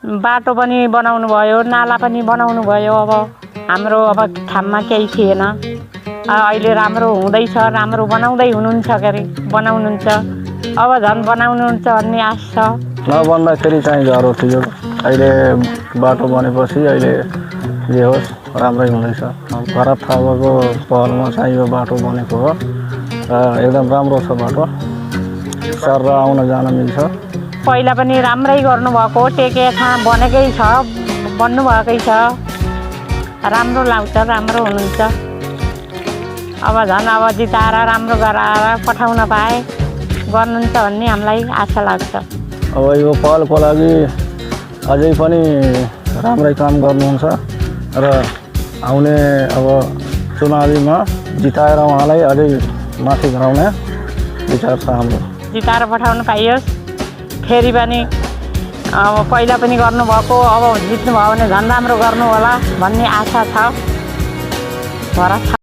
बाटो पनि बनाउनु भयो, नाला पनि बनाउनु भयो। अब हाम्रो ठाउँमा केही थिएन, अहिले राम्रो हुँदैछ, राम्रो बनाउँदै हुनुहुन्छ गरे बनाउनुहुन्छ। अब झन् बनाउनुहुन्छ भन्ने आश छ। नबन्दाखेरि चाहिँ गाह्रो थियो, अहिले बाटो बनेपछि अहिले जे होस् राम्रै हुँदैछ। भारत थापाको पहलमा चाहिँ यो बाटो बनेको हो र एकदम राम्रो छ बाटो, सर आउन जान मिल्छ। पहिला पनि राम्रै गर्नुभएको, टेके थाहा बनेकै छ, बन्नुभएकै छ, राम्रो लाग्छ, राम्रो हुनुहुन्छ। अब झन् अब जिताएर राम्रो गराएर पठाउन पाए गर्नुहुन्छ भन्ने हामीलाई आशा लाग्छ। अब यो पहलको लागि अझै पनि राम्रै काम गर्नुहुन्छ र आउने अब चुनावीमा जिताएर उहाँलाई अझै माथि गराउने विचार छ हाम्रो। जिताएर पठाउन पाइयोस्, फेरि पनि अब पहिला पनि गर्नुभएको, अब जित्नुभयो भने झन् राम्रो गर्नु होला भन्ने आशा छ। भरत